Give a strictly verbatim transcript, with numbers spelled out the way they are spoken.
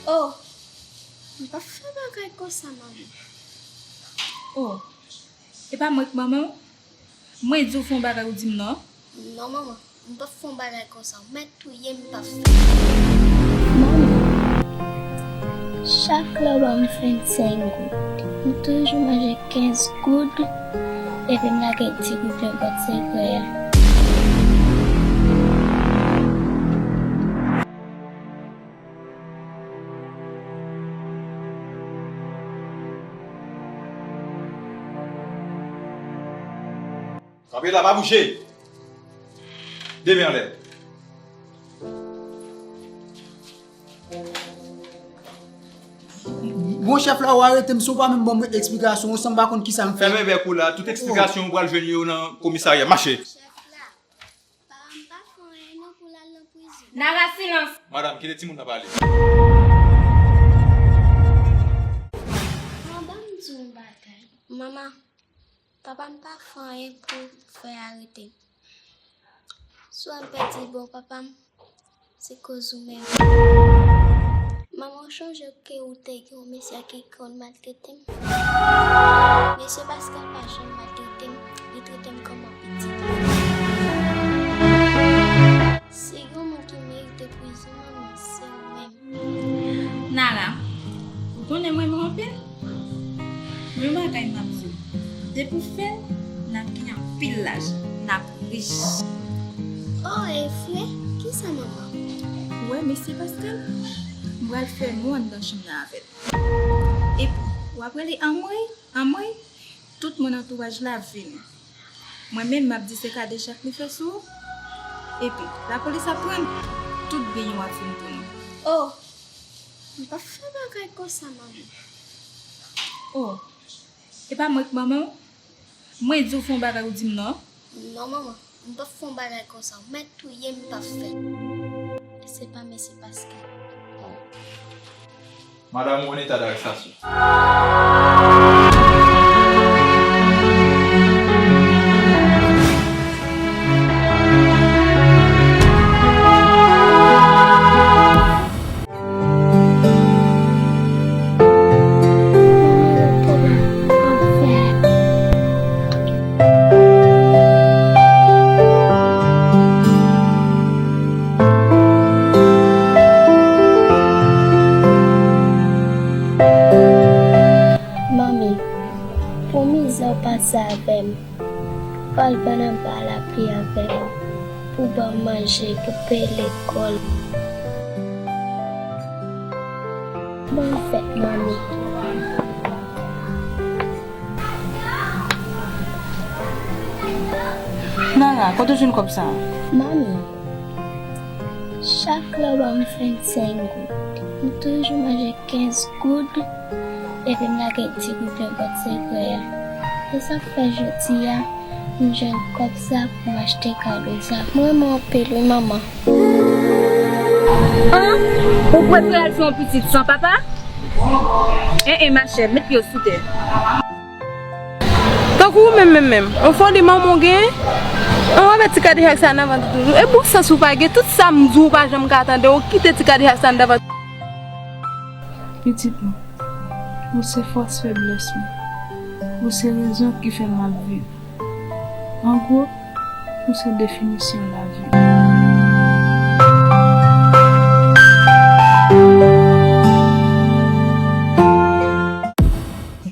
Oh, m p ap fè bagay konsa, manmi. Oh, e pa mwen k manman w? Mwen di w fè yon bagay ou di m non. Non, manman, m p ap fè yon bagay konsa. Ou mèt touye m, m p ap fè. Manmi, chak lè w ban m vennsenk goud, m toujou manje kenz goud, epi m lage ti goud nan bwat sekrè a. Kanpe la, pa bouje! De men anlè. Bon, chèf la, ou arete m, si w pa menm ban mwen eksplikasyon, ou sanm pa konn kisa m fè. Fèmen bèk ou la, tout eksplikasyon ou pral jwenn yo nan komisarya. Mache! Chèf la, papa m pa fè anyen non pou l al nan prizon. Nara, silans! Madanm, kite timoun nan pale. Manman, ban m di w yon bagay. Manman, papa m pa fè anyen pou fè arete m. Si w wè m pèdi bon papa m, se koz ou menm. Manman, w chonje ke ou te gen yon mesye ki konn maltrete m? Mesye Pascal pa janm maltrete m, li trete m kòm yon pitit. Si gen yon moun ki merite prizon, manman, se ou menm. Nara, ou konnen m renmen w anpil. Men yon bagay m ap di w, depi w fè l, n ap gen anpil lajan, n ap rich. Oh, e vre? Kisa, manman? Ou wè mesye Pascal? M pral fè nou anndan chanm nan avè l. Epi, w ap rele anmwey, anmwey, tout moun antouraj la vini. Mwen menm, m ap di se kadejak li fè sou ou. Epi, lapolis ap pran l, tout byen yo ap vin pou nou. Oh, m p ap fè bagay konsa, manmi. Oh, e pa mwen k manman w? Mwen di w fè yon bagay ou di m non. Non, manman, m p ap fè yon bagay konsa. Ou mèt touye m, m p ap fè. Se pa mesye Pascal. Madanm ou an eta darestasyon. Manmi, pou mizè w pase avè m, w al vann anba lapli avè m pou ban m manje, pou peye lekòl. Bòn fèt, manmi. Nara, kote w jwenn kòb sa a? Manmi, chak lè w ban m vennsenk goud, m toujou manje kenz goud, epi m lage ti goud nan bwat sekrè a. Se sa k fè jodi a, m jwenn kòb sa pou m achte kado sa. M renmen w anpil wi, manman. An? Ou prefere al fè yon pitit san papa? En en, machè, met pye w sou tè. Tankou ou menm, menm, menm. Yon foli manman w genyen? An, w ap met ti kadejak sa nan vant ou toujou. E bon sans ou pa gen, tout sa m di w ou pa janm ka tande, ou kite ti kadejak sa nan vant. Pitit mwen, ou se fòs feblès mwen. Ou se rezon ki fè m ap viv. An gwo, ou se definisyon lavi.